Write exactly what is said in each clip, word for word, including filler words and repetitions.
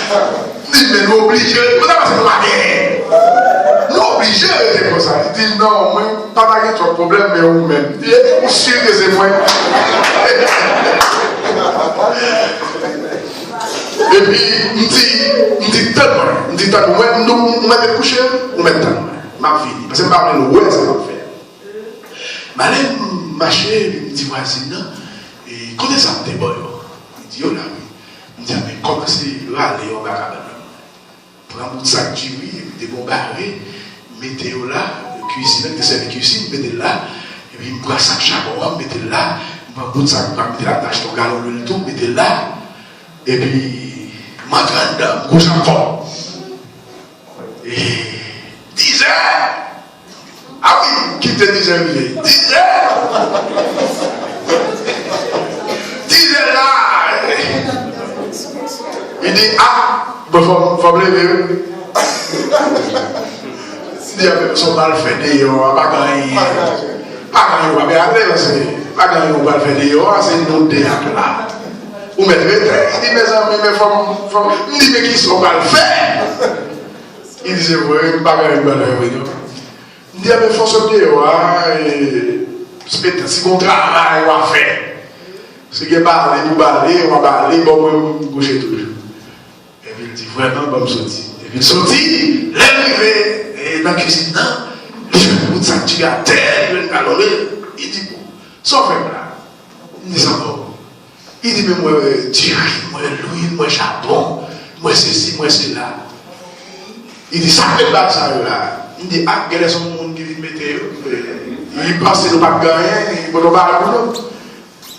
M di, men nou oblije rete konsa paske nou pa genyen. Nou oblije rete konsa. Li di, non, mwen, pa ta gen twòp pwoblèm, men ou menm. Li di, epi ou si ke se mwen. Epi, m di, m di, tann mwen. M di, tann mwen, nou, ou mèt kouche, ou mèt tann mwen. M ap vini. Paske m pa vle nou wè sa m ap fè. M ale, m mache, epi m di vwazin nan, e, kote sa m te ba yo? Li di, yo la, wi. M di, a, men kòmanse rale yo anba kabann nan. Pran bout sak diri, epi de bon bare, mete yo la, kizin nan, ki te sèvi kizin, mete l la, epi m pran sak chabon an, m mete l la, m pran bout sak, m mete la, m te achte yon galon lwil tou, m mete l la, epi m antre anndan, m kouche ankò. E, dizè! A wi, kite dizè rive. Dizè! Dizè la! Li di, a, bon, fò, fò m leve, wi. Li di, a, sa w pral fè deyò a, pa gen anyen. Pa gen anyen w ap ale, paske pa gen anyen w pral fè deyò a, se nou de ak la. Ou mèt rete. Li di, mezanmi, men fò m, fò m, m di, men kisa w pral fè? Li di, se vre, m pa gen anyen m pral fè, wi, non. M di, enben, fò w sot deyò a, e, petèt, si gon travay w a fè. Si gen bale pou bale, w a bale, bon, mwen, m kouche toujou. Epi l di, vrèman, ban m soti. Epi l soti, lè l rive, e, nan kizin nan, li jwenn bout sak diri atè, li jwenn galon lwil, li di, bon, sa w fè m la? M di, sa bon. Li di, men mwen diri, mwen lwil, mwen chabon, mwen sesi, mwen sela. Li di, sa k met bal sa yo la? M di, a, genlè se yon moun ki vin mete yo. Li panse nou pa t gen anyen, li pote yon bagay pou nou.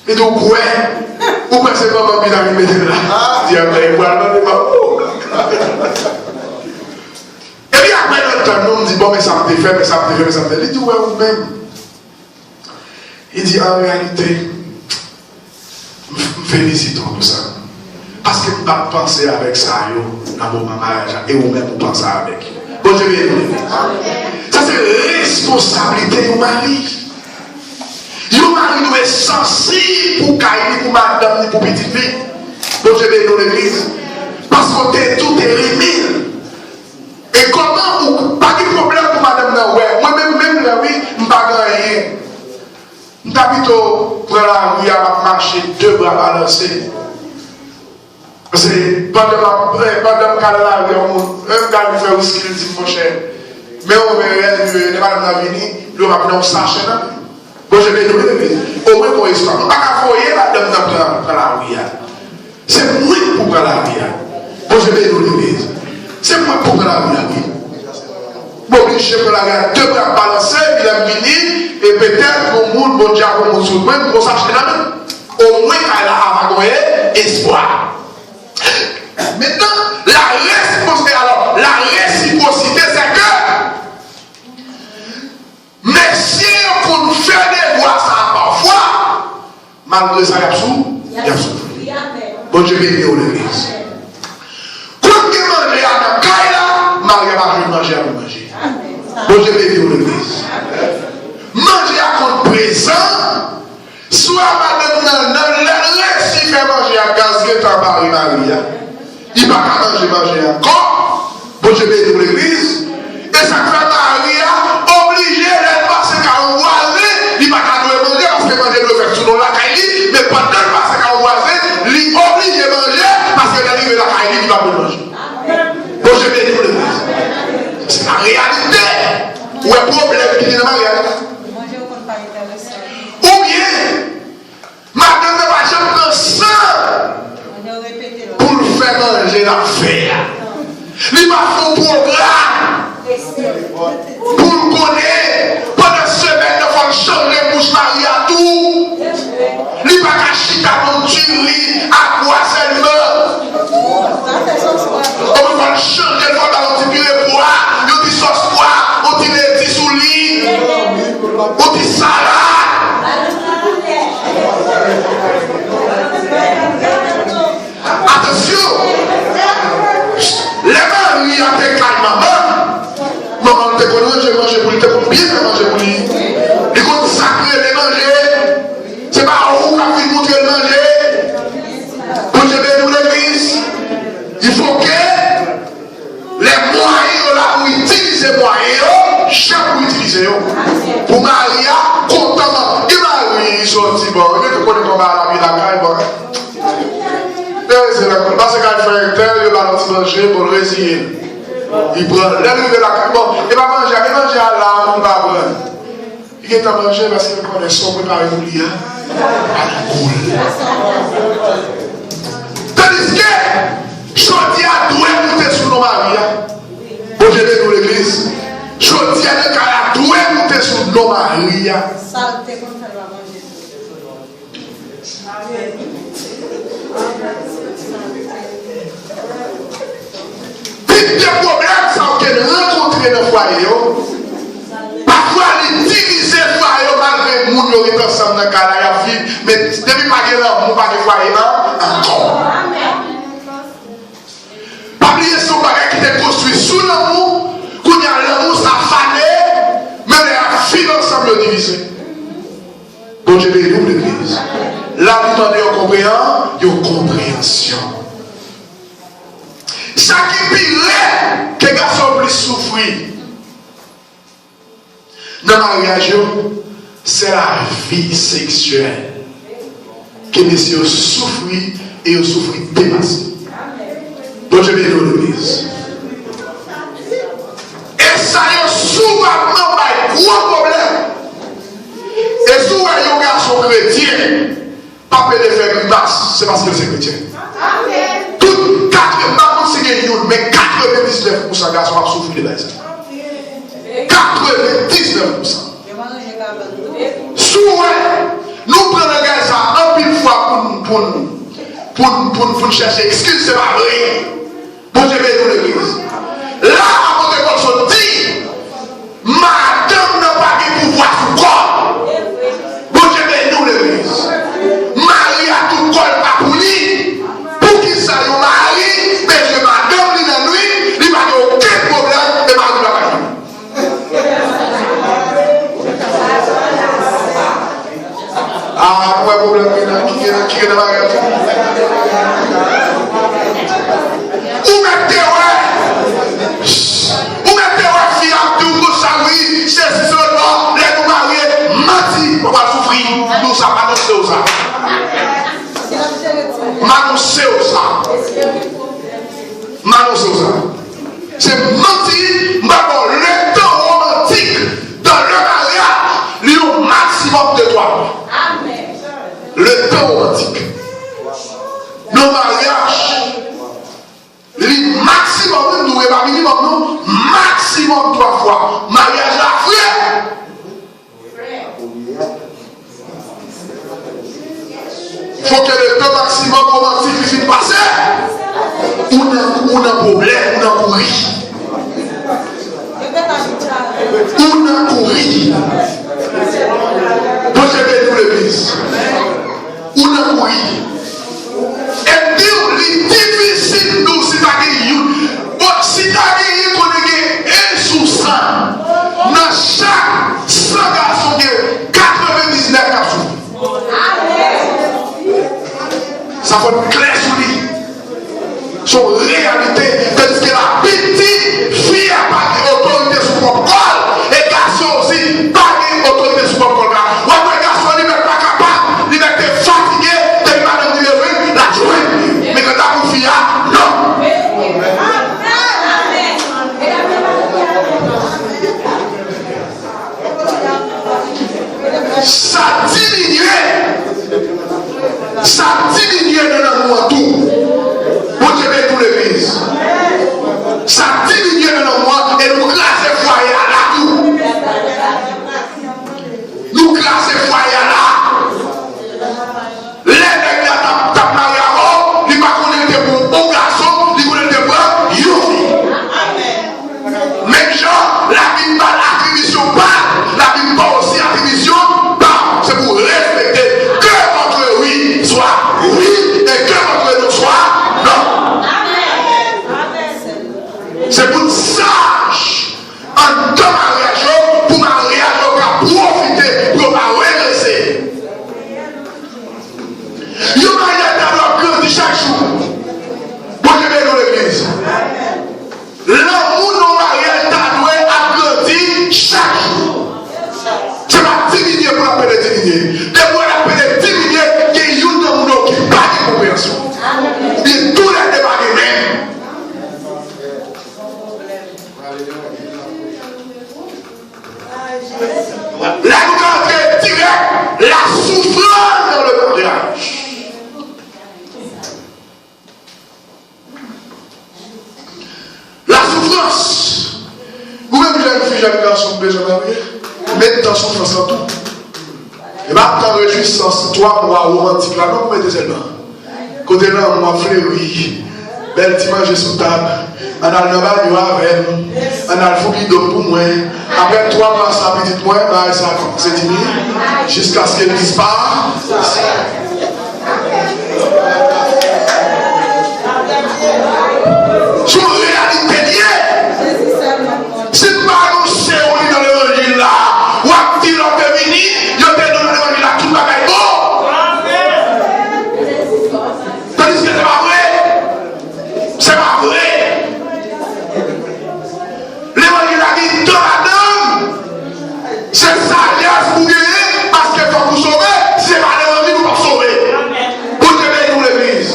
Li di, ou kwè? Ou kwè se manman m ki ta vin mete l la? Li di, a, men, li pral mande manman w. Epi apre, nan tan nou, m di, bon, men sa m te fè, men sa m te fè, men sa m te fè. Li di, ou wè ou menm. Li di, an reyalite, m, m felisite w pou sa. Paske m pa t panse avèk sa yo nan moman maryaj la, e ou menm ou panse avèk yo. Bondye beni w. Sa se responsablite yon mari. Yon mari dwe sansib pou kay li, pou madanm li, pou pitit li. Bondye beni w, legliz. Paske w te di w te renmen l. E kòman ou pa gen pwoblèm pou madanm nan wè? Mwen menm, menm lè wi, m pa gen anyen. M ta pito pran lari a, m ap mache de bra balanse. Paske pandan m ap, eh, pandan m ka nan lari a, yon moun, eh, m ka vin fè wiski, l di m, monchè, men yon vè rèl, eh, lè madanm nan vini, li ap nan yon sachè nan men. Bondye beni w, legliz. Omwen gon espwa. Nou pa ka voye madanm nan pran, pran lari a. Se mwen k pou pran lari a. Bondye beni w, legliz. Se mwen k pou pran lari a, wi. M oblije pran lari a, de bra balanse, epi lè m vini, e petèt, gon moun, Bondye ap yon moun sou mwen, m gon sachè nan men m. Omwen kay la a va gon espwa. Mentnan, la respons-, alò, la resiprosite, se ke mesye yo konn fè devwa sa a pafwa, malgre sa, y ap sou, y ap soufri. Bondye beni w, legliz. Konn gen manje a nan kay la, mari a pa jwenn manje a pou manje. Bondye beni w, legliz. Manje a konn prezan, swa madanm nan, nan lè l resi fè manje a, gaz gentan bare mari a. Li pa ka manje manje ankò. Bondye beni w, legliz. E sa k fè mari a oblije, lè l pase kay yon vwazen, li pa ta dwe manje, paske manje dwe fèt sou non lakay li, men pandan l pase kay yon vwazen, li oblije manje, paske lè l rive lakay li, li pa dwe manje. Bondye beni w, legliz. Se la reyalite. Ou wè pwoblèm ki gen nan maryaj la. Oubyen, madanm nan pa janm pran san pou l fè manje l ap fè a. Li pa fè yon pwogram pou l konnen pandan semèn nan fò l chanje bouch mari a tou. Li pa ka chita nan diri a pwa sèlman. Ou fò l chanje, fò l ba yon ti pire pwa, yon ti sòs pwa, yon ti leti sou li, yon ti salad. Atansyon! Lè mari a te kay manman, manman l te konn ranje manje pou li, te konn byen fè manje pou li. Li konn sa k rele manje. Se pa ou k ap vin montre l manje. Bondye beni w, legliz. Il faut que mwayen yo, jan pou itilize yo. Pou mari a kontan, gen mari soti, bon, yo te konnen kòman lavi lakay, bon. Yo reze lakay, pase kay frè entèl, yo ba l yon ti manje, bon, l reziye l. Li pran l. Lè l rive lakay, bon, e pa manje a, men manje a la, pou l pa pran l. Li gentan manje paske li konnen sa w prepare pou li a, pa nan gou l. Tandiske, jodi a dwe moute sou non mari a. Bondye beni w legliz. Jodi a nan kay la dwe moute sou non mari a. Sa l te konn fè l pa manje tou. Tip de pwoblèm sa yo ke n rankontre nan fwaye yo, pafwa li divize fwaye yo malgre moun yo ret ansanm nan kay la y ap viv, men depi pa gen lanmou, pa gen fwaye an, ankò. Pa bliye se yon bagay ki te konstwi sou lanmou, kounye a lanmou sa fane, men lè y ap viv ansanm yo divize. Bondye beni w legliz. La li mande yon konpreyan-, yon konpreyansyon. Sa ki pi rèd ke gason plis soufri nan maryaj yo, se lavi seksyèl ke mesye yo soufri e yo soufri depase. Bondye beni w legliz. E sa yo souvamman bay gwo pwoblèm. E si w wè yon gason kretyen pa pede fè grimas, se paske l se kretyen. Tout katrevenndiznèf, m pa konn si gen youn, men katrevendiznèf pousan gason ap soufri de bagay sa. Katrevendiznèf pousan. Si w wè, nou pran langaj sa anpil fwa pou n, pou n, pou n, pou n, pou n chèche ekskiz, se pa vre. Bondye beni w legliz. La, apot Pòl sot di, madanm nan pa gen pouvwa sou kò l. Bondye beni w legliz. Mari a tout kò l pa pou li. Poukisa yon mari bezwen madanm li nan nwit, li pa gen okenn pwoblèm, e mari pa ka jwenn? Ah, nou wè pwoblèm ki gen nan, ki gen nan, ki gen nan bagay la. Ou mèt te wè, ou mèt te wè fi a ap di w konsa, wi, sesi, sela, lè nou marye, manti, ou pral soufri. Nou sa, m anonse w sa. M anonse w sa. M anonse w sa. Se manti, m ba w letan womantik dans le mariage, li yon maksimòm de twa mwa. Letan womantik. Nan maryaj, li maksimòm, menm nou, e pa minimòm, non, maksimòm twa fwa. Maryaj la fre. Fò ke letan maksimòm womantik li fin pase, ou nan, ou nan pwoblèm, ou nan kouri. Ou nan kouri. Bondye beni w legliz. Ou nan kouri. E m di w, li difisil pou w si ta gen youn. Bon, si ta genyen kote gen en sou san, nan chak san gason gen katrevendiznèf k ap soufri. Sa fò n klè sou li. Se yon reyalite. Tandiske Labib di, fi a pa gen otorite sou pwòp kò l, e gason osi pa gen otorite sou pwòp kò l. Ou wè gason li mèt pa kapab, li mèt te fatige, depi madanm li bezwen l, l ap jwenn li. Men kanta pou fi a, non. Sa diminye, sa diminye nan lanmou an tou. Bondye beni tout legliz. Jèn fi, jèn gason, m bezwen marye. Met tan soufrans lan tou. E pa tan rejwisans twa mwa womantik la non pou mete sèlman. Kote lanmou ap fleri, bèl ti manje sou tab, ann al nan banyo avè m, ann al foubi do m pou mwen. Apre twa mwa sa, pitit mwen, bagay sa kòmanse tini, jiskaske l dispa. Se yon reyalite l ye. Si m pa anonse w li nan levanjil la, w ap di lè w te vini, yo te di w nan levanjil la tout bagay bon. Tandiske se pa vre. Se pa vre. Levanjil la gen tan ladan l. Se sajès pou genyen, paske fòk ou sove. Si se pa levanjil, ou p ap sove. Bondye beni w, legliz.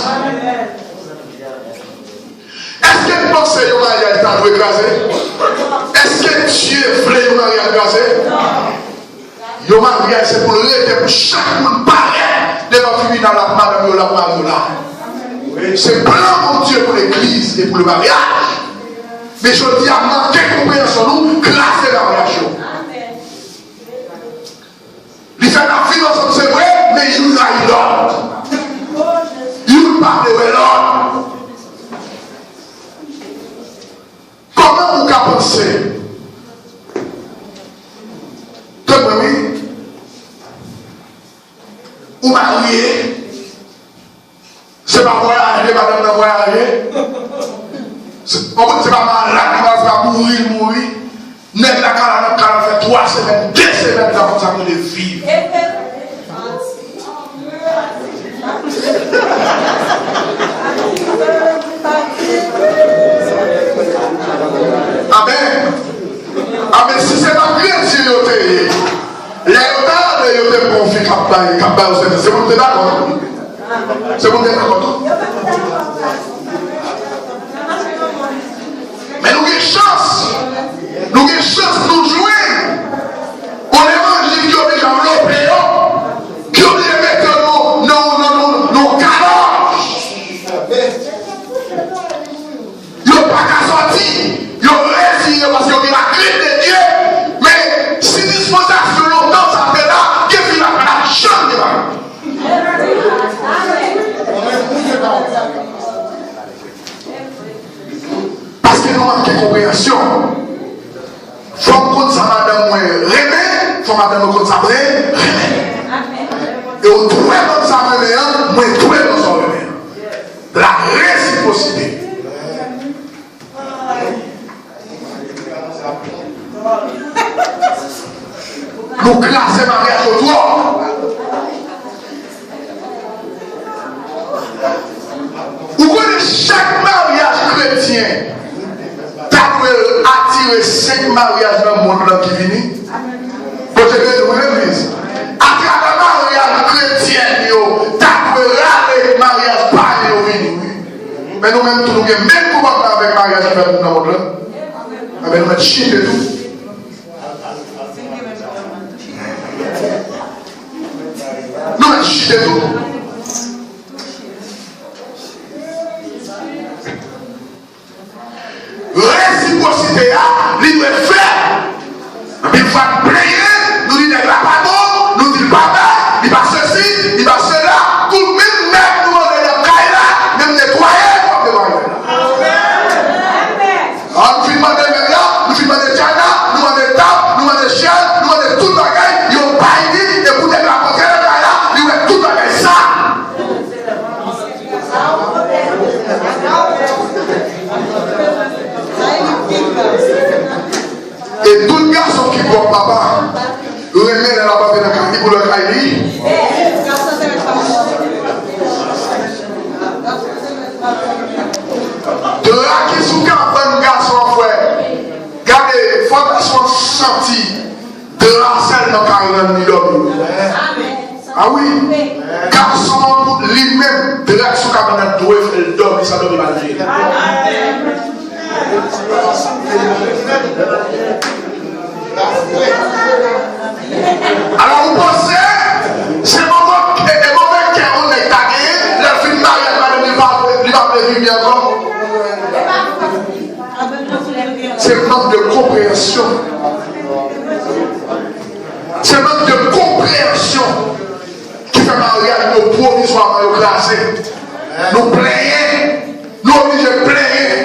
Èske n panse yon maryaj ta dwe kraze? Èske Dye vle yon maryaj kraze? Yon maryaj se pou l rete, pou chak moun parèt devan tribinal la pou madanm yo la, pou mari yo la. Se plan Bondye pou legliz e pou le maryaj. Men jodi a, manke konpreyansyon nou kraze maryaj yo. Li fè n ap viv ansanm, se vre, men youn rayi lòt. Youn pa vle wè lòt. Kòman ou ka panse? Tande mwen, wi. Ou marye, se pa vwayaje, madanm nan vwayaje. Se, konprann, se pa malad li pral, se pa mouri li mouri. Nèg la ka la nan kay la fè twa semèn, de semèn, li pa konn sa k rele viv. Amèn. Amèn. Si se pa kretyen yo te ye, lè yo ta ale, yo te pran yon fi k ap bay, k ap bay yo sèvis. Se pou nou te dakò. Se pou nou te dakò tou. Men nou gen chans. Nou gen chans nou jwenn yon levanjil ki oblije anvlope yo, ki oblije mete yo nan, nan, nan, nan, nan kalòj. Yo pa ka sòti. Yo reziye yo paske yo gen lakrent de Dye. Men si dispansasyon lontan sa te la, gen fi la pa t ap janm gen mari. Paske nou manke konpreyansyon. Fò m konn sa madanm mwen renmen, fò madanm mwen konn sa mwen renmen. E ou dwe ban m sa m renmen an, mwen dwe ban w sa w renmen an. La resiprosite. Nou kraze maryaj yo twòp. Ou konnen chak maryaj kretyen ta dwe atire senk maryaj nan mond lan ki vini? Bondye beni w, wi, legliz. Atravè maryaj kretyèn yo, ta dwe rale maryaj payen yo vini, wi. Men nou menm tou, nou gen menm konpòtman avèk maryaj ki fèt nan mond lan. Anben, nou mèt chite tou. Nou mèt chite tou. Resipwosite a, li dwe fèt. Anpil fwa n plenyen, nou di nèg la pa bon, nou di l pa bèl, li pa sesi, li pa sela. Kou menm nèg nou mande nan kay la, menm netwaye, fòk netwaye la. An, nou fin mande nèg la, nou fin mande Diana, nou mande tab, nou mande chèz, nou mande tout bagay, yo bay li, e pou nèg la rantre nan kay la, li wè tout bagay sa. E tout gason ki pwòp papa, renmen lè l ap antre nan kay li pou lakay li. Dra ki sou kabann gason an, frè. Gade, fò gason an santi dra sèlman ka rann li dòmi. A wi. Gason an pou li menm, dra ki sou kabann nan dwe fè l dòmi san dòmi pa jere. Alò, ou panse se move, e, e move kè yon nèg ta genyen, lè l fin marye ak madanm li, li pa, li pa vle viv byen ankò? Se mank de konpreyansyon. Se mank de konpreyansyon ki fè maryaj nou pwovizwaman yo kraze. Nou plenyen, nou oblije plenyen,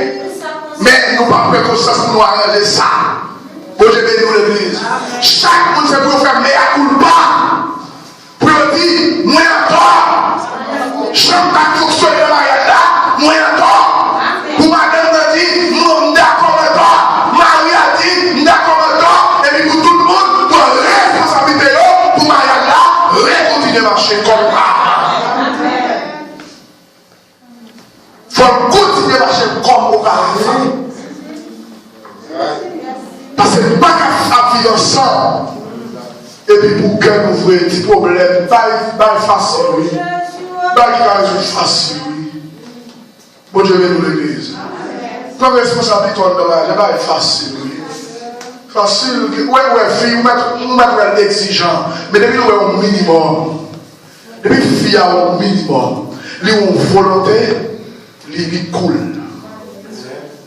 men nou pa pran konsyans pou nou aranje sa. Bondye beni w, legliz. Chak moun se pou yo fè mea culpa. Pou yo di, mwen antò. Jan m t ap fonksyone nan maryaj la, mwen antò. Pou madanm nan di, mwen m dakò, mwen antò. Mari a di, m dakò, mwen antò. Epi pou tout moun pran responsablite yo pou maryaj la rekontinye mache kòm avan. Fò n kontinye mache kòm oparavan. Paske nou pa ka ap viv ansanm epi pou kè nou vre ti pwoblèm, bay, bay fasil wi. Bay ki ka rezoud fasil wi. Bondye beni w legliz. Pran responsablite w anndan maryaj la, bay fasil wi. Fasil, ou wè, ou wè fi, ou mèt, ou mèt wè l egzijan. Men depi l wè yon minimòm, depi fi a wè yon minimòm, li wè yon volonte, li, li cool.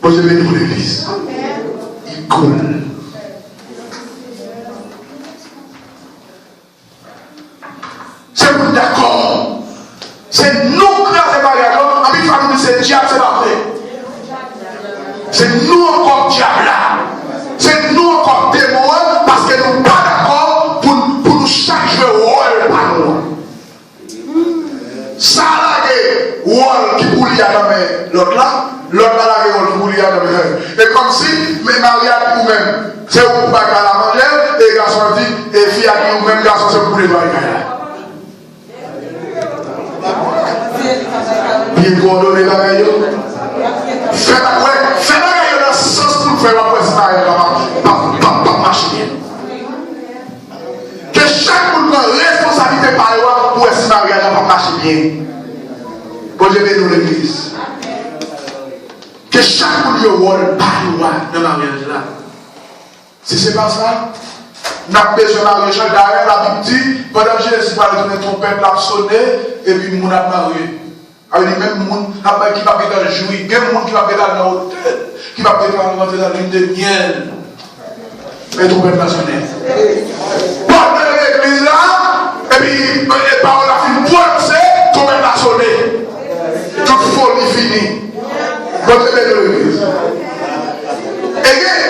Bondye beni w legliz. Li cool. Se pou n dakò. Se nou k kraze maryaj yo. Anpil fwa nou di se dyab, se pa vre. Se nou ankò k dyab la. Se nou ankò k demon an, paske nou pa dakò pou, pou nou chak jwe wòl pa nou an. Sa lage wòl ki pou li a nan men lòt la, lòt la lage wòl ki pou li a nan men. E kòmsi, men mari a di ou menm, se ou pou bay kay la manje, e gason an di, e fi a di ou menm gason se ou pou netwaye kay la. Byen kowòdone bagay yo. Fè ba-, wè, fè bagay yo nan sans pou l fè w ap wè si bagay yo pa, pa, pa, pa mache byen. Ke chak moun pran responsablite pa yo a pou wè si maryaj la p ap mache byen. Bondye beni w legliz. Ke chak moun jwe wòl pa yo a nan maryaj la. Si se pa sa, n ap bezwen mare chan. Dayè, Labib di, pandan Jezi pral tounen twonpèt la ap sone, epi moun ap mare. Sa vle di menm moun ap bay ki p ap gentan jwi, gen moun ki p ap gentan al nan otèl, ki p ap gentan al rantre nan lin de myèl. Men twonpèt la sone. Pòt nan legliz la, epi, e, pawòl la fin pwononse, twonpèt la sone. Tout foli fini. Bondye beni legliz. E gen,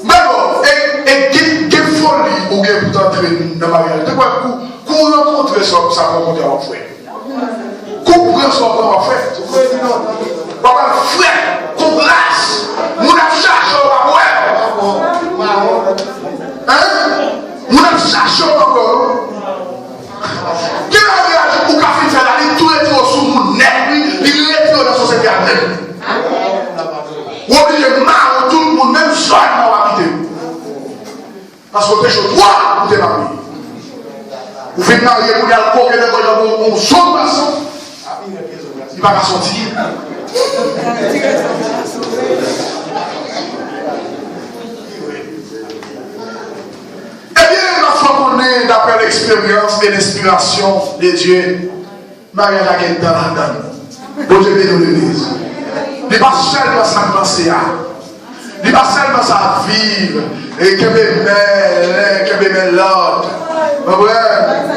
men bon, e, e gen, gen foli ou gen pou t antre nan maryaj. Te kwè kou, kou w rankontre sa, sa w rankontre a w ap fè. Kou w pran sa w pran w ap fè. W ap al frèt, kou glas. Moun ap chache w, w ap wè. Hein? Moun ap chache w, w ap wè. Gen maryaj ou ka fin fè la, li tou retire w sou moun nèt, li, li retire w nan sosyete a nèt. W oblije mare tout moun, menm zòn nan w ap kite. Paske w te cho twòp pou te pa peye. Ou fin marye, kounye a l koke nan gòj la pou yon zòt gason. Li pa ka soti. Ebyen, n ap fè w konnen, d'après l'expérience et l'inspiration de Dieu, maryaj la gen dan ladan l. Bondye beni w, legliz. Li pa sèlman sa n panse a. Li pa sèlman sa ap viv, e kenbe men len, kenbe men lòt. Konprann?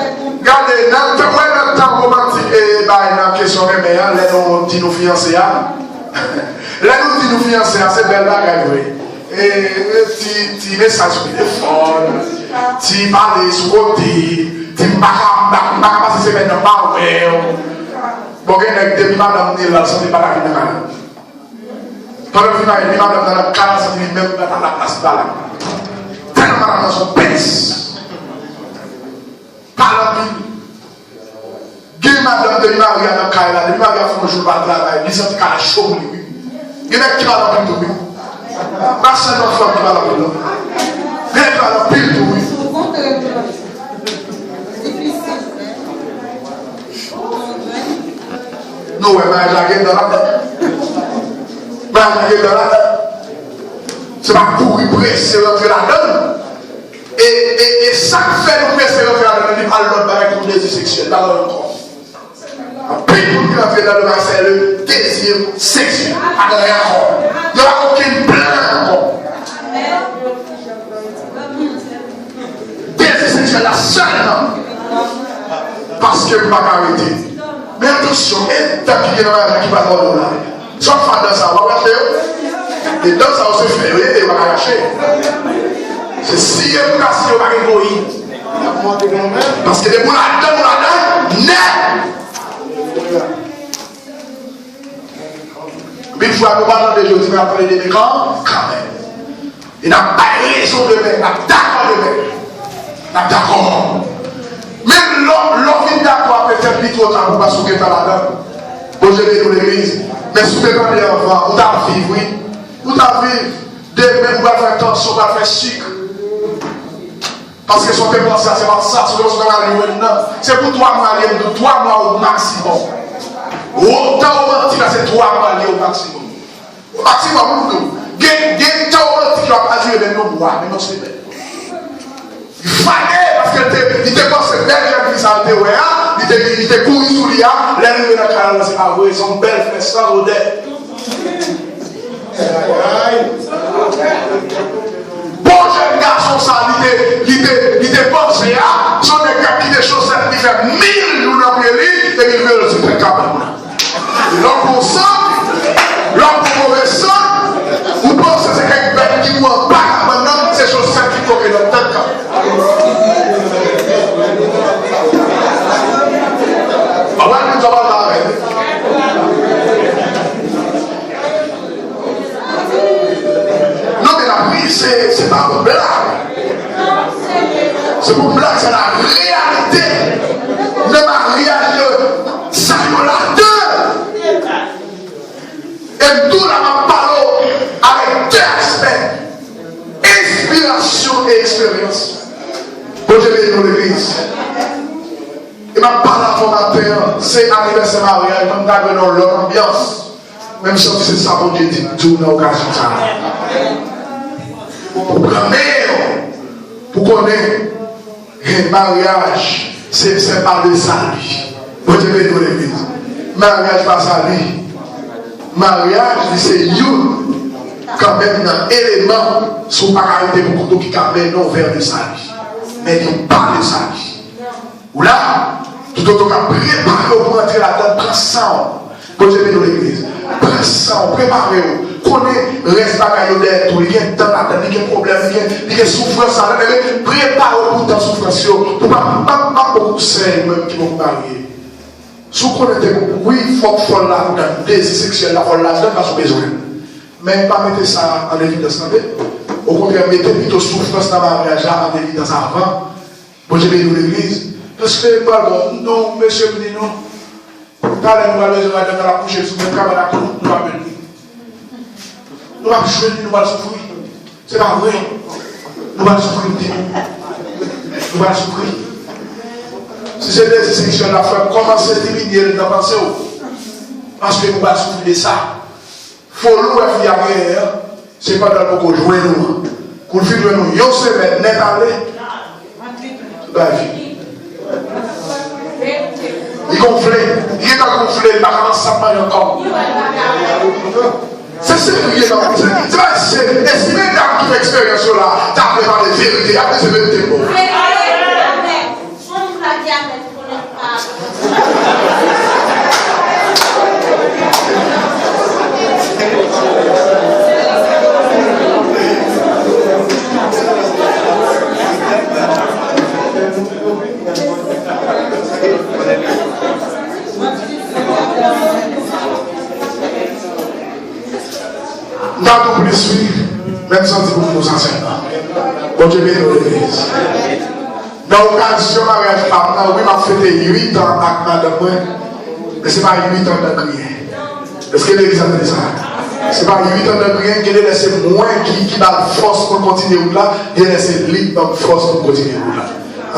Gade, nan tan, wè nan tan womantik e bay nan kesyon renmen an, lè nou di nou fiyanse a. Lè nou di nou fiyanse a, se bèl bagay vre. E, e ti, ti mesaj sou telefòn, ti pale sou kote, ti m pa ka, m pa, m pa ka pase semèn nan pa wè w. Bon, gen nèg depi madanm ni la, l santi l pa ta vin nan kay la. Pandan l fin marye, li madanm nan nan kay la, santi li menm pa nan laplas li pa la. Tèlman madanm nan se yon pès. Pale anpil. Gen madanm depi mari a nan kay la, depi mari a fè yon jou l pa travay, li santi kay la cho pou li wi. Gen nèg ki pale anpil tou wi. Pa sèlman fanm ki pale anpil non. Gen nèg ki pale anpil tou wi. Nou wè, maryaj la gen dan ladan. Maryaj la gen dan ladan. Se pa kouri prese rantre ladan l. E, e, e sa k fè nou prese rantre ladan l, li pa lòt bagay ke dezi seksyèl, pa lòt ankò. Anpil moun ki rantre nan bagay sa, se le dezi seksyèl, pa gen anyen ankò. Yo pa gen okenn plan ankò. la sèlman. Paske m pa ka rete. Men atansyon, e dan ki gen nan maryaj la ki pral mòde w la. Sa w fè dan sa, w ap rache yo? E dan sa, w se fè yo ye, e w pa ka rache. Se siye pou kase yo, pa gen koyi. Paske depi w ladan, w ladan nèt. Anpil fwa, nou pa tande jodi, men n ap tande demen kan, kanmenm. E n ap bay rezon demen, n ap dakò demen. N ap dakò. Men lè w, lè w vin dakò a, petèt li twò ta pou w, paske w gentan ladan l. Bondye beni w, legliz. Men si w te tande anvan, ou t ap viv, wi. Ou t ap viv. Demen, ou pral fè tansyon, ou pral fè sik. Paske sa w te panse a, se pa sa, se w te panse w ta pral jwenn nan. Se pou twa mwa li ye, m di w, twa mwa o maksimòm. Otan romantik la, se twa mwa li ye o maksimòm. O maksimòm, m di w. Gen, gen tan romantik yo ap dire menm yon mwa, menm yon semèn. Li fane, paske li te, li te panse bèl jèn fi sa l te wè a, li te, li te kouri sou li a, lè l rive nan kay la, se pa vre, se yon bèl flè san odè. Bon jèn gason sa, li te, li te, li te panse a, se yon nèg k ap kite chosèt li fè mil jou nan pye li, epi l vire l sou tèt kabann nan. Lè w pran sant, lè w pran move sant, ou panse se kèk bèt ki mouri anba kabann nan, se chosèt ki tobe nan tèt kabann. Anpil moun sa pral la avè l. Non, men la pri, se, se pa pou blag. Se pou blag, se la reyalite. Nan maryaj, sa yo ladan. E m tou la, m ap pale w avèk de aspè, enspirasyon e eksperyans. Bondye beni nou, legliz. E m ap pale avè w maten an, se anivèsè maryaj, mwen m ta dwe nan yon lòt anbyans. Men m santi se sa Bondye di m di w nan okazyon sa a. Pou pran men w, pou konnen, eh, maryaj, se, se pa de sali. Bondye beni w, legliz. Maryaj pa sali. Maryaj, li se youn, kanmenm nan eleman, si w pa ka rete pou kont ou, ki ka mennen w vè de sali. Men li pa de sali. Ou la, toutotan w ka prepare w pou antre ladan, pran san w. Bondye beni w, legliz. Pran san w, prepare w. Konnen rès bagay yo dèyè tou. Li gen tan ladan, li gen pwoblèm, li gen, li gen soufrans ladan. Ebyen, prepare w pou tan soufrans yo. Pou pa, pa, pa pran konsèy, ou menm ki poko marye. Si w konnen te, wi, fòk fò l ladan, dezi seksyèl la, fò l ladan, paske w bezwen l. Men pa mete sa an evidans, tande. Okontrè, mete pito soufrans nan maryaj la an evidans avan. Bondye beni w, legliz. Paske m pral bon, non, mesye m di non. Talè nou pral bezwen madanm nan, l ap kouche sou menm kabann ak nou, nou p ap jwenn li. Nou p ap jwenn li, nou pral soufri. Se pa vre. Nou pral soufri, m di nou. Nou pral soufri. Si se dezi seksyèl la, frè m, kòmanse diminye l nan panse w. Paske nou pral soufri de sa. Foli w wè fi a genyen an, se pandan l poko jwenn ou an. Kou l fin jwenn ou yon semèn nèt ale, tout bagay fini. Li gonfle, li gentan gonfle, li pa ka ansanm manje ankò. Se serye, non, se, se pa se, e si medam ki fè eksperyans yo la, ta vle pale verite, y ap bezwen mete mo. Fò nou ka di amèn pou nou pa. M ta di w plis wi, men m santi pou m di w sa sèlman. Bondye beni w, legliz. Nan okazyon maryaj pa m nan, wi, m ap fete uit an ak madanm mwen, men se pa uit an dan griyen. Èske legliz la tande sa? Se pa uit an dan griyen, gen de lè se mwen ki, ki ba l fòs pou l kontinye wout la, gen lè se li ki ban m fòs pou m kontinye wout la.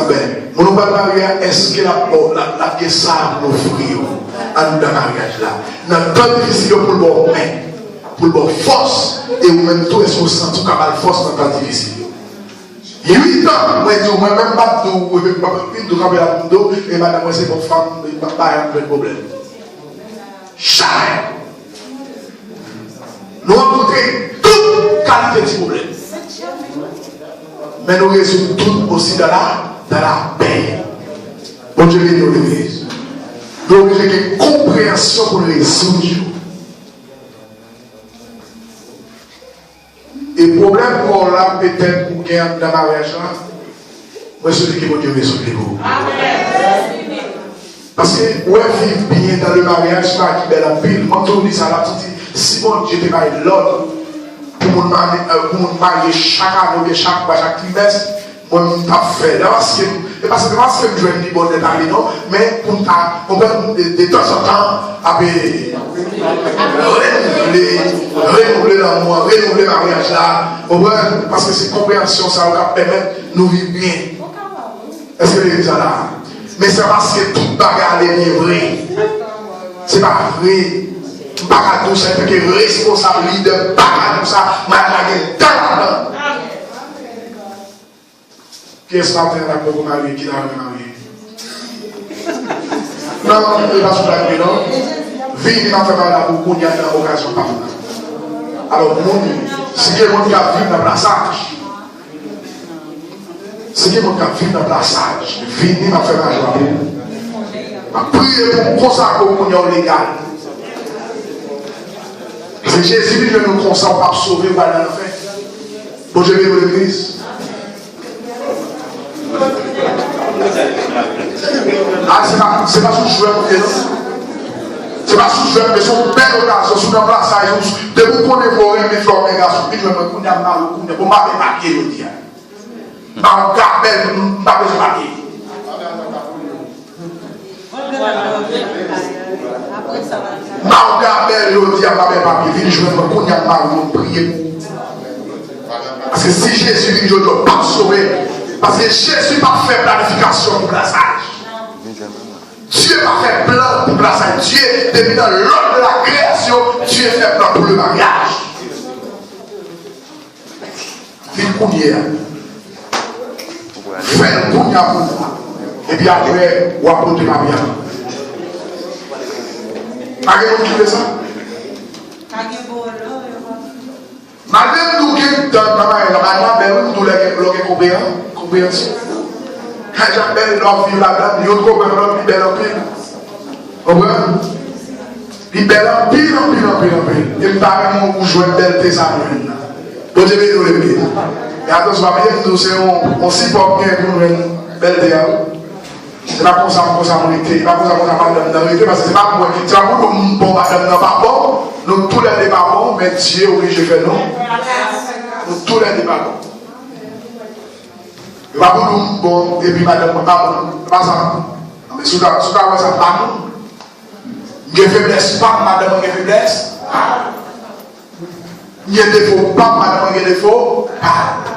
Anben, moun ou pral marye a, èske l ap ba w, l ap, l ap gen sa pou l ofri w anndan maryaj la? Nan tan difisil yo pou l ba w men, pou l ba w fòs, e ou menm tou, èske w santi w ka ba l fòs nan tan difisil yo? Uit an, mwen di w, mwen menm m ap di w, m ap di w kanpe la pou m di w, e madanm mwen se bon fanm, m ap pa janm jwenn pwoblèm. Jamè! Nou rankontre tout kalite ti pwoblèm. Men nou rezoud tout osi dan la lapè. Bondye beni w, legliz. Nou oblije gen konpreyansyon pou n rezoud yo. E pwoblèm pa w la, petèt ou gen anndan maryaj la, mwen swete ke Bondye rezoud li pou ou. Paske, ou wè, viv byen dans le mariage, se bagay ki bèl anpil. Mwen toujou di sa, la, m di, si Bondye te bay lòd pou moun marye, euh, pou moun marye chak ane oubyen chak mwa, chak trimès, mwen, m t ap fè l. E paske, e paske, paske m jwenn li bon nèt ale non, men pou m ta, konprann, de, de tanzantan, ap, e, renouvle, renouvle lanmou an, renouvle maryaj la, konprann, paske se konpreyansyon sa yo k ap pèmèt nou viv byen. Èske legliz la la? Men se paske tout bagay ale byen vre. Se pa vre. M pa ka di w sa, antanke responsab, lidè, m pa ka di w sa, maryaj la gen tan ladan. Kiyès maten an la poko marye ki ta renmen marye? Non, e pa sou blag vre non. Vini m ap fè bagay la pou kounye a nan okazyon pa m nan. Alò, moun, si gen moun k ap viv nan plasaj, si gen moun k ap viv nan plasaj, vini m ap fè bagay la pou ou. M ap priye pou ou, konsakre w kounye a w legal. Se Jezi vin jwenn ou konsa, ou p ap sove, ou pral nan lanfè. Bondye beni w, legliz. A, se pa, se pa sou jwèt ou ye non. Se pa sou jwèt, men se yon bèl okazyon. Si w nan plasaj, depi w konnen fò w renmen fè w renmen gason, vin jwenn mwen kounye a, m mare w kounye a. Bon, m pa gen papye jodi a. M pa yon gabèl, m pa bezwen papye. M pa yon gabèl jodi a, m pa bay papye. Vin jwenn mwen kounye a, m mare w, m priye pou ou. Paske si Jezi vin jodi a, w p ap sove. Paske Jezi pa fè planifikasyon pou plasaj. Dye pa fè plan pou plasaj. Dye, depi nan lòd de la kreyasyon, Dye fè plan pou le maryaj. Vin kounye a. Fè l kounye a pou ou. Epi apre, w ap pote papye a. Pa gen moun ki vle sa? Pa gen bolo, yo pa vle. Malgre m di w gen tan nan maryaj la, maryaj la bèl, wi, m di w lè gen, lè w gen konpreyan-, konpreyansyon. Maryaj la bèl, lè w ap viv ladan l, youn konprann lòt, li bèl anpil. Konprann? Li bèl anpil, anpil, anpil, anpil. E m ta renmen ou jwenn bèlte sa nou jwenn nan. Bondye beni w, legliz. E atansyon, pa bliye m di w se yon, yon sipò m gen pou m jwenn bèlte a, wi. Se pa konsa, konsa m rete, se pa konsa, konsa madanm nan rete, paske se pa mwen. Se pa pou nou m bon, madanm nan pa bon, nou toulède pa bon, men Dye oblije fè nou. Nou toulède pa bon. E pa pou nou m bon, epi madanm mwen pa bon. Se pa sa. Non, men si w ta, si w ta wè sa, pa nou. M gen feblès pa m, madanm mwen gen feblès. M gen defo pa m, madanm mwen gen defo pa l.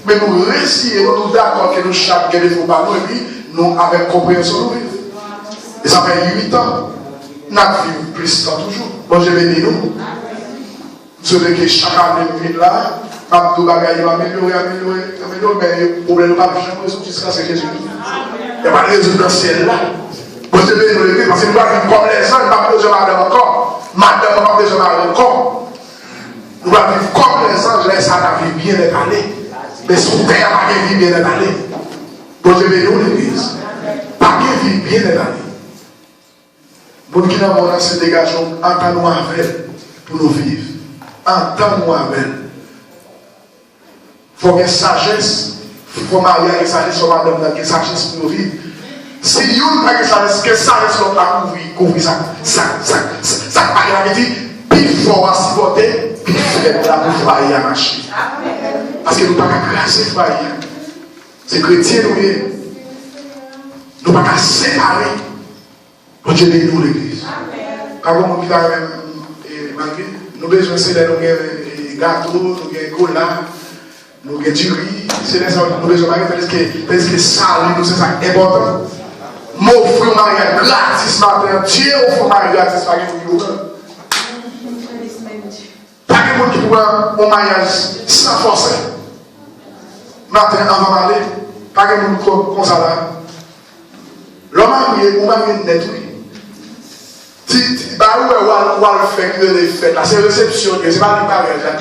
Men nou resiye, nou tou dakò ke nou chak gen defo pa nou, epi nou avèk konpreyansyon nou viv. E sa fè uit an, n ap viv plis tan toujou. Bondye beni nou. M swete ke chak ane m vin la, m ap di w bagay yo amelyore, amelyore, amelyore, men pwoblèm yo p ap janm rezoud jiskaske Jezi vini. Y ap al rezoud nan syèl la. Bondye beni nou legliz, paske nou pral viv kòm lèzanj, n p ap bezwen madanm ankò. Madanm nan p ap bezwen mari ankò. Nou pral viv kòm lèzanj, lè sa a n ap viv byennèt ale. Men sou tè a pa gen vi byennèt ale. Bondye beni w legliz. Pa gen vi byennèt ale. Moun ki nan mond lan se degaje w, antann ou avè l pou nou viv. Antann ou avè l. Fò gen sajès, fò mari a gen sajès, fò madanm nan gen sajès pou yo viv. Si youn pa gen sajès, ke sajès lòt la kouvri, kouvri sa, sa, sa, sa, sa k pa gen la, ki di, pi fò a sipòte pi fèb la pou fwaye a mache. Paske nou pa ka kraze fwaye a. Se kretyen nou ye. Nou pa ka separe. Bondye beni nou legliz. Pa gen moun ki ta renmen, e, malgre nou bezwen se lè nou gen, e, gato, nou gen kola, nou gen diri, se lè sa nou bezwen manje, tandis ke, tandis ke sali nou se sa k enpòtan. M ofri w maryaj gratis maten an. Dye ofri w maryaj gratis, pa gen moun ki pou pran. Pa gen moun ki pou pran yon maryaj san fòse. Maten anvan m ale, pa gen moun kon, konsa la. Lè w marye, ou marye nèt, wi. Ti, ti, bagay ou wè, w al, w al fè ki rele fèt la, se resepsyon li ye, se pa li maryaj la.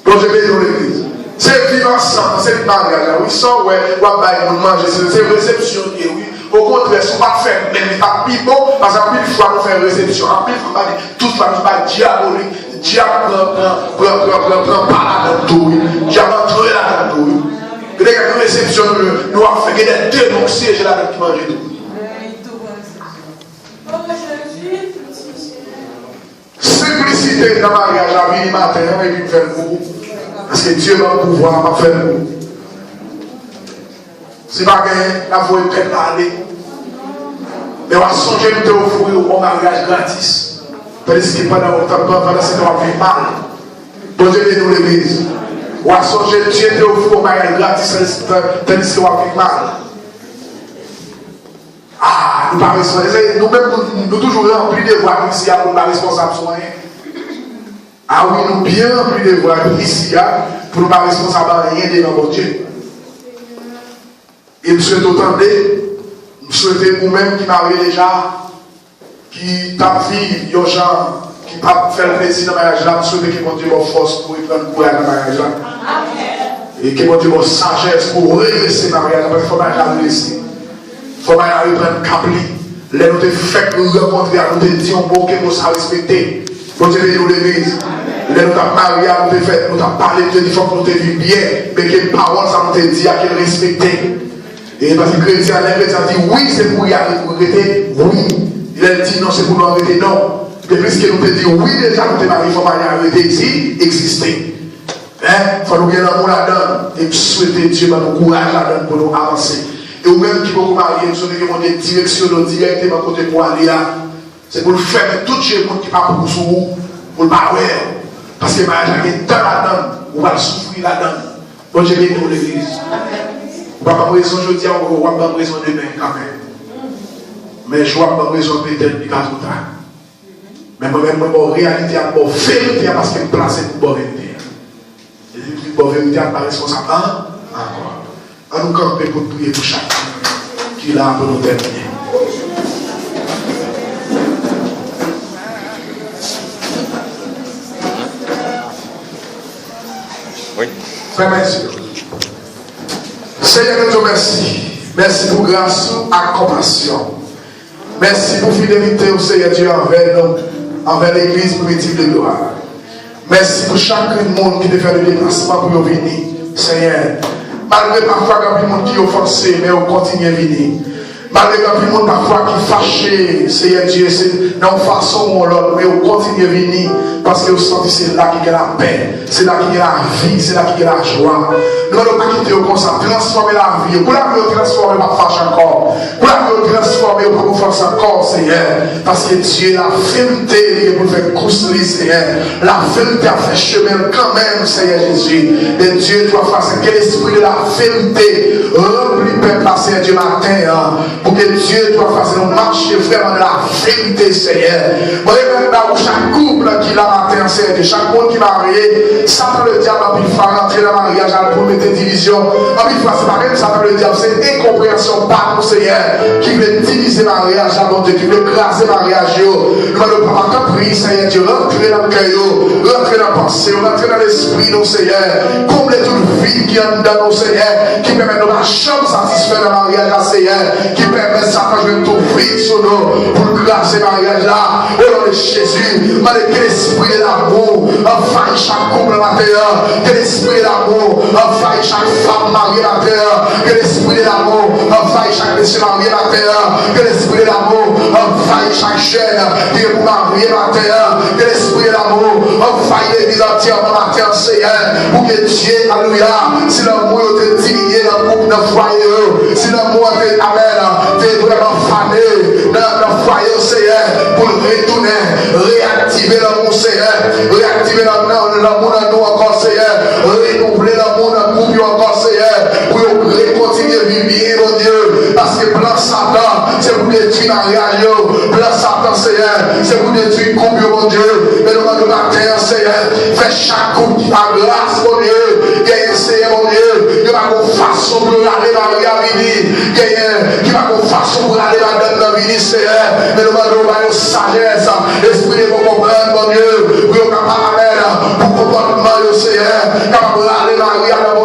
Bondye beni w legliz. Se viv ansanm, se maryaj la, wi. Sa w wè, w ap bay moun manje, se, se resepsyon li ye, wi. Okontrè, si w pa t fè menm, li t ap pi bon, paske anpil fwa nou fè resepsyon, anpil fwa, m pa di tout fwa, nou bay dyabolik, dyab pran, pran, pran, pran, pran, pran pa ladan l tou, wi. Dyab antre ladan l tou, wi. Gen de kèk resepsyon nou, nou ap fè, gen de demon k siyeje ladan l ki manje tou, wi. Senplisite nan maryaj la, vini maten an epi m fè l pou ou. Paske Dye ban m pouvwa, m ap fè l pou ou. Si pa genyen, n ap voye pèp la ale. Men w a sonje m te ofri w yon maryaj gratis. Tandiske pandan w t ap, pandan se tan w ap viv mal. Bondye beni w, legliz. W a sonje Dye te ofri w yon maryaj gratis, tandiske w ap viv mal. Ah, nou pa responsab. Nou menm, nou, nou toujou ranpli devwa nou isi a pou nou pa responsab sou anyen. Ah wi, nou byen ranpli devwa nou isi a pou nou pa responsab anyen devan Bondye. E m swete w tande, m swete ou menm ki marye deja, ki t ap viv yon jan ki p ap fè l plezi nan maryaj la, m swete ke Bondye ba w fòs pou w reprann kouraj nan maryaj la. E ke Bondye ba w sajès pou w redrese maryaj la, paske fò maryaj la redrese. Fò maryaj la reprann kap li. Lè nou te fèk rankontre a, nou te di yon mo ke mo sa respekte. Bondye beni w, legliz. Lè nou t ap marye a, nou te fè, nou t ap pale, nou te di fòk nou te viv byen, men ke pawòl sa nou te di a, ke l respekte. E paske kretyen an, lè kretyen an di wi, se pou y a rete wi. Lè l di non, se pou non rete non. Depi ke nou te di wi deja, nou te marye, fò maryaj la rete egzi-, egziste. Hein? Fò nou gen lanmou ladan l. E m swete Dye ban nou kouraj ladan l pou nou avanse. E ou menm ki poko marye, m swete ke Bondye direksyone w dirèkteman kote pou ale a. Se pou l fèmen tout je moun ki pa pou sou ou, pou l pa wè w. Paske maryaj la gen tan ladan l, ou pral soufri ladan l. Bondye beni w, legliz. Ou pa ban m rezon jodi a, w ap ban m rezon demen kanmenm. Men jou w ap ban m rezon, petèt li ka twò ta. Men mwen menm, mwen ba w reyalite a, m ba w verite a, paske m plase pou m ba w verite a. E li vin ba w verite a, m pa responsab an, ankò. An nou kanpe pou n priye pou chak moun ki la pou nou tèmine. Wi. Fèmen zye w. Senyè, nou di w mèsi. Mèsi pou gras ou ak konpasyon. Mèsi pou fidelite w, Senyè Dye, anvè nou, anvè legliz Primitif de Glwa. Mèsi pou chak moun ki te fè le deplasman pou yo vini, Senyè. Malgre pafwa gen anpil moun ki ofanse, men yo kontinye vini. Malgre gen anpil moun pafwa ki fache, Senyè Dye, se nan yon fason ou yon lòt, men yo kontinye vini, paske yo santi se la ki gen lapè. Se la ki gen lavi, se la ki gen lajwa. Nou mande w pa kite yo konsa, transfòme lavi yo. Pou lavi yo transfòme, yo p ap fache ankò. Pou lavi yo transfòme, yo p ap ofanse ankò, Senyè. Paske Dye, lafermte li gen pou l fè kous li, Senyè. Lafermte ap fè chemen l kanmenm, Senyè Jezi. E Dye, twa fwa sen, ke lespri de lafermte ranpli pèp la, Senyè Dye, maten an. Pou ke Dye twa fwa sen nou mache vrèman nan laverite, Senyè. Mwen remèt ba ou chak koup ki la maten an, Senyè Dye, chak moun ki marye, Satan ledyab anpil fwa rantre nan maryaj la pou l mete divizyon. Anpil fwa, se pa menm Satan ledyab, se enkonpreyansyon pa nou, Senyè, ki vle divize maryaj la, Bondye, ki vle kraze maryaj yo. Nou mande w, Papa, tanpri, Senyè Dye, rantre nan kè yo, rantre nan panse yo, rantre nan lespri nou, Senyè. Konble tout vid ki anndan nou, Senyè, ki pèmèt nou pa janm satisfè nan maryaj la, Senyè, ki pèmèt Satan jwenn tou vid sou nou pou l kraze maryaj la. O non de Jezi, mande ke lespri de lamou anvayi chak koup la maten an, ke lespri de lamou anvayi chak fanm marye maten an, ke lespri de lamou anvayi chak mesye marye maten an, ke lespri de lamou anvayi chak jèn ki gen pou marye maten an, ke lespri de lamou anvayi legliz antyèman maten an, Senyè, pou ke Dye, alelouya, si lanmou yo te diminye nan koup, nan fwaye yo, si lanmou an te, amèn, te vrèman fane nan, nan fwaye yo, Senyè, pou l retounen, reyaktive lanmou, Senyè, reyaktive nan, nan, lanmou nan nou ankò, Senyè, renouvle lanmou nan koup yo ankò, Senyè, pou yo rekontinye viv byen, Bondye, paske plan Satan, se pou detwi maryaj yo, plan Satan, Senyè, se pou detwi koup yo, Bondye, men nou mande w maten an, Senyè, fè chak koup ki pa gras, Bondye, genyen, Senyè, Bondye, yo pa gon fason pou yo rale mari a vini, genyen ki pa gon fason pou rale madanm nan vini, Senyè, men nou mande w ba yo sajès, lespri de bon konprann, Bondye, pou yo kapab, amèn, pou konpòtman yo, Senyè, kapab rale mari a nan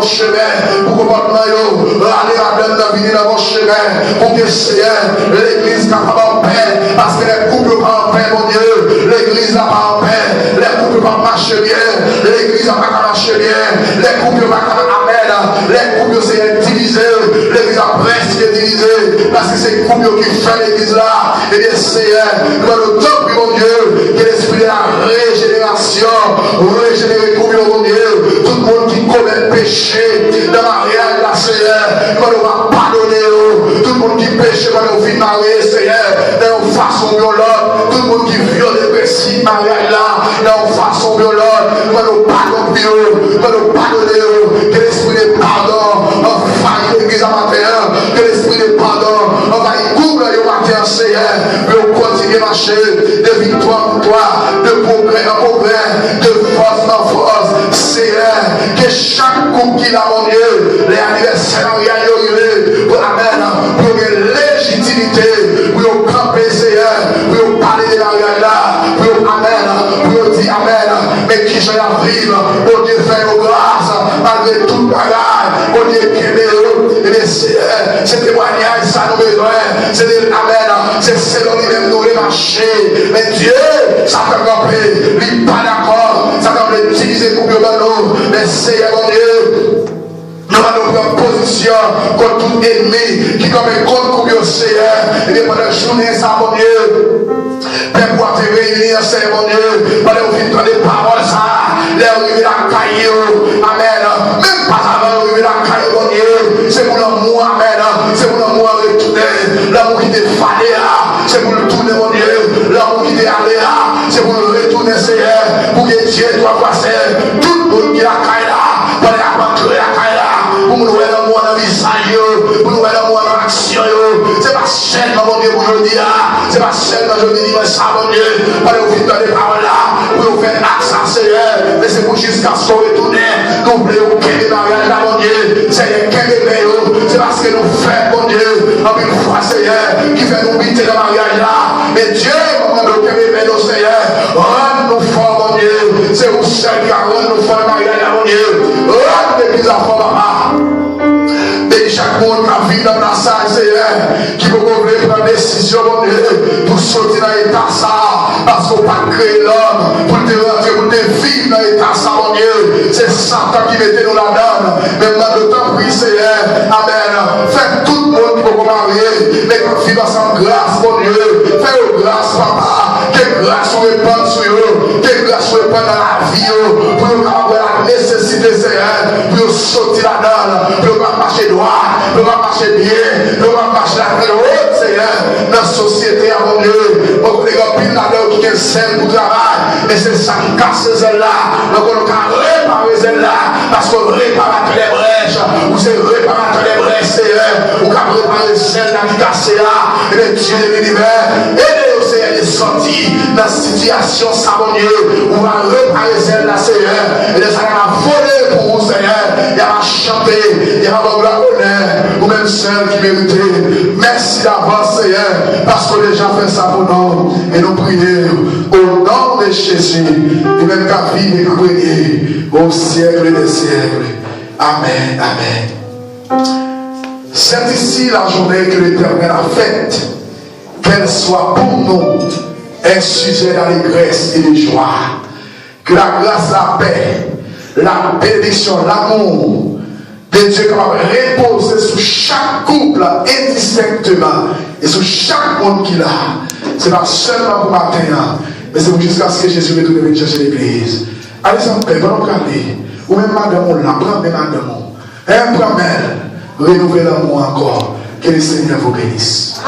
pou ke, Seyè, legliz kapab anpè, paske lè koup yo pa anpè, Bondye, legliz la pa anpè, lè koup yo pa mache byen, legliz la pa ka mache byen, lè koup yo pa ka, amèn, lè koup yo, Seyè, divize, legliz la prèske divize, paske se koup yo ki fè legliz la, ebyen, Seyè, nou mande w, tanpri, Bondye, ke lespri de la rejenerasyon rejenere koup yo, Bondye, tout moun ki komèt peche nan maryaj la, Seyè, nou mande w padone yo. Tout moun ki peche, mande w vin marye, Seyè, nan yon fason ou yon lòt. Tout moun ki vyole prensip maryaj la, nan yon fason ou yon lòt, mande w padon pou yo, mande w padone yo. Ke lespri de padon anvayi legliz a maten an. Ke lespri de padon anvayi koup yo maten an, Seyè, pou yo kontinye mache de viktwa an viktwa, de pwogrè an pwogrè, de fòs an fòs. Seyè, ke chak koup ki la, Bondye, lè anivèsè maryaj yo rive, pou, amèn, pou yo gen lejitimite, pou yo kanpe, Seyè, pou yo pale de maryaj la, pou yo, amèn, pou yo di, amèn, men kijan y ap viv, Bondye, fè yo gras, malgre tout bagay, Bondye, kenbe yo, ebyen, Seyè, se temwayaj sa nou bezwen, se de, amèn, se selon li menm nou vle mache, men Dye, Satan kanpe, li pa dakò, Satan vle divize koup yo ban nou, men Seyè Bondye, nou pa nou pran pozisyon kont tout ènmi ki kanpe kont koup yo, Seyè, ebyen, pandan jounen sa, Bondye, pèp ou a te reyini an, Seyè Bondye, pandan yo fin tande pawòl sa, lè yo rive lakay yo, amèn, menm pa avan yo rive lakay yo, Bondye, se pou lanmou, amèn, se pou lanmou an retounen, lanmou ki te fane a, se pou l tounen, Bondye, lanmou ki te ale a, se pou l retounen, Seyè, pou ke Dye twa fwa sen, tout moun ki lakay la, pandan y ap antre lakay la, pou moun wè lanmou an nan vizaj yo, pou nou wè lanmou an nan aksyon yo. Se pa sèlman, Bondye, pou jodi a, se pa sèlman jodi dimanch sa, Bondye, pandan yo fin tande pawòl la, pou yo fè ak sa, Seyè, men se pou jiskaske w retounen, nou vle yo kenbe maryaj la, Bondye, Seyè, kenbe men yo, se paske nou fèb, Bondye, anpil fwa, Seyè, ki fè nou bite nan maryaj la, men Dye, mwen mande w kenbe men nou, Seyè, rann nou fò, Bondye, se ou sèl ki ka rann nou fò nan maryaj la, Bondye, rann legliz la fò, papa. Beni chak moun k ap viv nan plasaj, Seyè, ki poko vle pran desizyon, Bondye, pou soti nan eta sa a, paske w pa t kreye lòm pou l te rantre, pou l te viv nan eta sa, Bondye. Se Satan ki mete nou ladan l. Men m mande w, tanpri, Seyè, amèn, fè tout moun ki poko marye, men k ap viv ansanm gras, Bondye. Fè yo gras, papa. Ke gras ou repann sou yo. Ke gras ou repann nan lavi yo. Pou yo kapab wè la nesesite, Seyè, pou yo soti ladan l, pou yo kapab mache dwat, pou yo kapab mache byen, pou yo kapab mache lakay ou, Seyè, nan sosyete a, Bondye. Mwen konnen gen anpil ladan yo ki gen zèl pou travay, men se sa ki kase zèl la. Mwen konnen w ka repare zèl la, paske w reparatè dè brèch, ou se reparatè dè brèch, Seyè. Ou ka repare zèl la ki kase a. Ebyen, Dye de linivè, ede yo, Seyè, de sòti nan sitiyasyon sa, Bondye. Ou va repare zèl la, Seyè. E lè sa y ap vole pou ou, Seyè, y ap chante, y ap ba w glwa, onè, ou menm sèl ki merite. Mèsi davans, Seyè, paske w deja fè sa pou nou. E nou priye o non de Jezi, li menm k ap viv e k ap renye o syèk dè syèk. Amèn, amèn. C'est ici la journée que l'Éternel a faite, qu'elle soit pour nous un sujet d'allégresse et de joie. Que la grâce, la paix, la bénédiction, l'amour de Dieu kapab repoze sou chak koup la endistenkteman e sou chak moun ki la. Se pa sèlman pou maten an, men se pou jiskaske Jezi retounen vin chèche legliz. Ale san pè, pandan w prale, ou menm madanm ou la, pran men madanm ou. Hein, pran men l, renouvle lanmou ankò. Que le Seigneur vous bénisse.